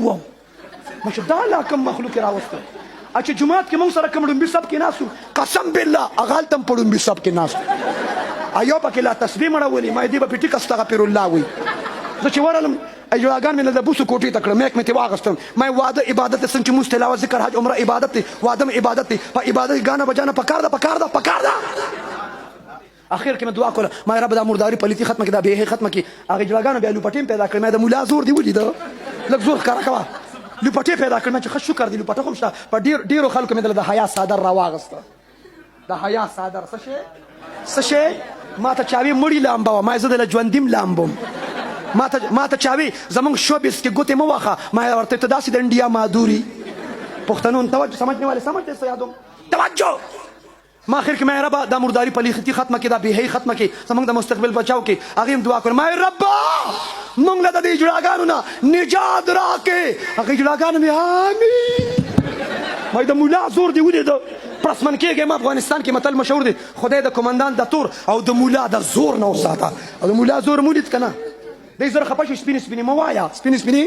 وو ما چې دا لا کوم مخلوق راوسته چې جماعت کې مونږ سره کوم ړومبي سب کې ناست قسم بالله هغه هلته هم په ړومبي سب کې ناست ایو پکې لا تسبیح مړولې ما دې به په ټیک استغفر الله وي زه چې ورغلم اجراګان مې له بوسو کوټې ته کړم میک مې ته واغستم ما واده عبادت څنګه چې مونږ تلاوت ذکر حج عمره عبادت دی واده عبادت دی په عبادت ګانه بجانه پکار ده پکار ده پکار ده اخر کې مې دعا کوله ما رب دا مرداري پلیتی ختمه کړه دا بیه ختمه کړي هغه جړاګانو بیا لوپټې پیدا کړې ما د مولا زور دی ولید لږ زور ښکاره کوه لوپټې پیدا کړې ما چې ښه شکر دی لوپټه هم شته په ډیر ډیرو خلکو مې د حیا څادر راواغسته د حیا څادر څه شی څه شی ما ته چاوي مړی لامبه وه ما زه د ژوندیم لامبم ما ته چاوي زمونږ شوبس کې ګوتې مه واخه ما ورته ته داسې د انډیا مادوري پښتنون توجه سمجھنے والے سمجھتے سه یادوم توجه ما اخر کې مې ربا دا مرداري پلیختی ختمه کې دا بیهي ختمه کې زمونږ د مستقبل بچاو کې هغه هم دعا کړ ما ربا مونږ له دې جړاګانو نه نجات راکې هغه جړاګانو مې امين ما د مولا زور دی ولید پرسمن کېږي ما افغانستان کې متل مشهور دی خدای د کمندان د تور او د مولا د زور نه وساته او د مولا زور مولید کنه دې زر خپه شي سپینې سپینې مو وایا سپینې سپینې.